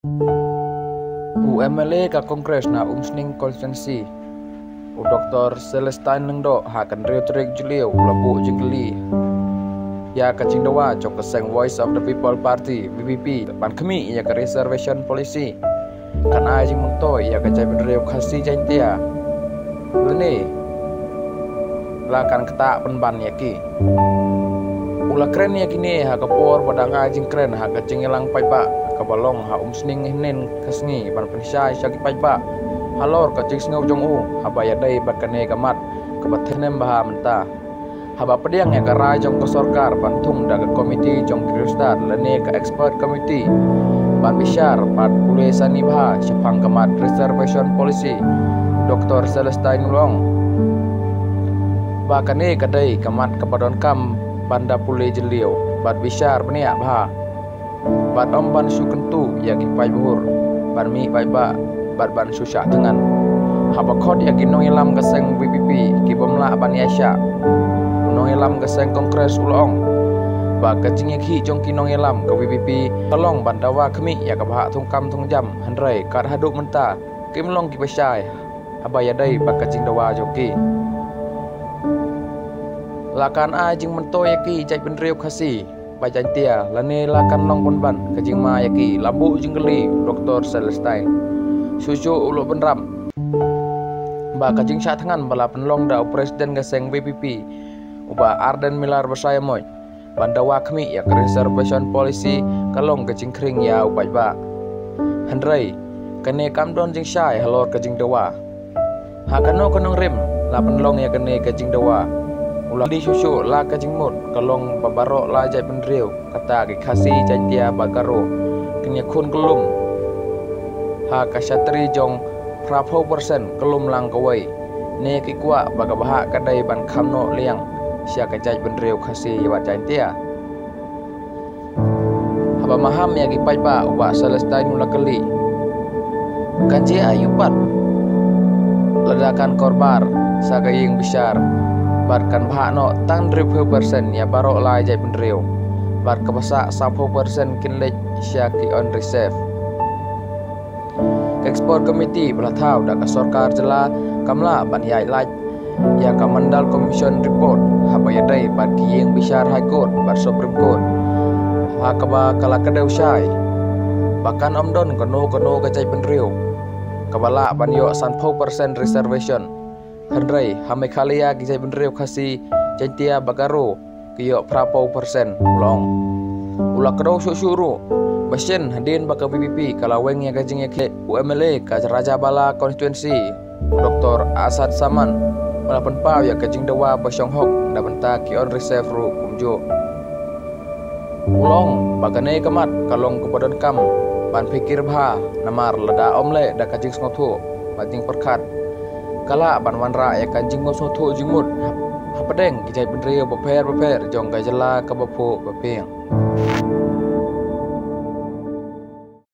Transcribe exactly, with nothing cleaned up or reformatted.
U M L A ka Congress na Umsning Constituency, u Doctor Celestine Lyngdoh, ha ka hynriew tarik Jylliew u la buh jingkylli ïa ka jingdawa jong ka seng Voice of the People Party, V P P, ban khmih ïa ka reservation policy kan ai jingmyntoi ïa ka jaitbynriew Khasi Jaiñtia, lane la kan ktah pynban ïa ki. U la kren ïa kine ha ka por ba dang ai jingkren ha ka jingïalang paidbah kaba long ha Umsning hynnin ka sngi ban pynshai sha ki paidbah halor ka jingsngew jong u haba ïadei bad kane ka mat kaba thep snem bha mynta. Haba pdiang ïa ka rai jong ka sorkar ban thung da ka komiti jong ki riewstad lane ka expert committee ban bishar bad pule sani bha shaphang ka mat reservation policy, Doctor Celestine u la ong ba kane ka dei ka mat kaba donkam ban da pule jylliew bad bishar bniah bha, bad ym ban shu kyntu ïa ki paidbah, ban mih paidbah, bad ban shu shah thngan. Haba khot ïa ki nongïalam ka seng V P P ki bym lah ban ïaishah, u nongïalam ka seng Congress u la ong ba ka jingïakhih jong ki nongïalam ka V P P ka long ban dawa khmih ïa ka bhah thungkam thungjam, hynrei kat haduh mynta kim long kiba shai haba ïadei bad ka jingdawa jong ki. La kan ai jingmyntoi ïa ki jaitbynriew Khasi bad Jaiñtia lane la kan long pynban ka jingma ïa ki, la buh jingkylli u Doctor Celestine. Shuh shuh u la bynrap ba ka jingshah thngan ba la pynlong da u president ka seng V P P, u Bah Ardent Miller Basaiawmoit, ban dawa khmih ïa ka reservation policy ka long ka jingkhring ïa u paidbah. Hynrei kane kam don jingshai halor ka jingdawa. Ha kano kano rim la pynlong ïa kane ka jingdawa, u la kylli shuh shuh la ka jingmut ka long ba baroh lai jaitbynriew, kata ki Khasi, Jaiñtia bad Garo, kin ïakhun kyllum ha ka shatri jong phra phew percent kyllum lang kawei. Ne ki kwah ba ka bhah ka dei ban kham noh liang sha ka jaitbynriew Khasi bad Jaiñtia. Haba maham ïa ki paidbah, u Bah Celestine u la kylli, kan jia aïu pat lada kan korbar sa ka ïing bishar bad kan bhah noh tang hynriewphew percent ïa baroh lai jaitbynriew, bad kaba sah sawphew percent kin leit sha ki unreserved. Ka expert committee ba la thaw da ka sorkar jylla kam lah ban ïaid lait ïa ka Mandal Commission report haba ïadei bad ki ïing bishar High Court bad Supreme Court, ha kaba ka la kdew shai ba kan ym don kano kano ka jaitbynriew kaba lah ban ïoh sanphew percent reservation. Hynrei ha Meghalaya ki jaitbynriew Khasi, Jaiñtia bad Garo ki ïoh phra phew percent, u la ong. U la kdew shuh shuh ruh ba shen hadien ba ka V P P ka la weng ïa ka jingïakhih, u M L A ka Rajabala constituency, u Doctor Asad Saman, u la pynpaw ïa ka jingdawa ba shong hok na bynta ki unreserved ruh kumjuh. U la ong ba kane ka mat ka long kaba donkam ban pyrkhat bha, namar lada ym leh da ka jingsngewthuh bad jingpyrkhat, ka lah ban wanrah ïa ka jingmut sngewthuh jingmut hapdeng ki jaitbynriew bapher bapher jong ka jylla kaba phuh ba phieng.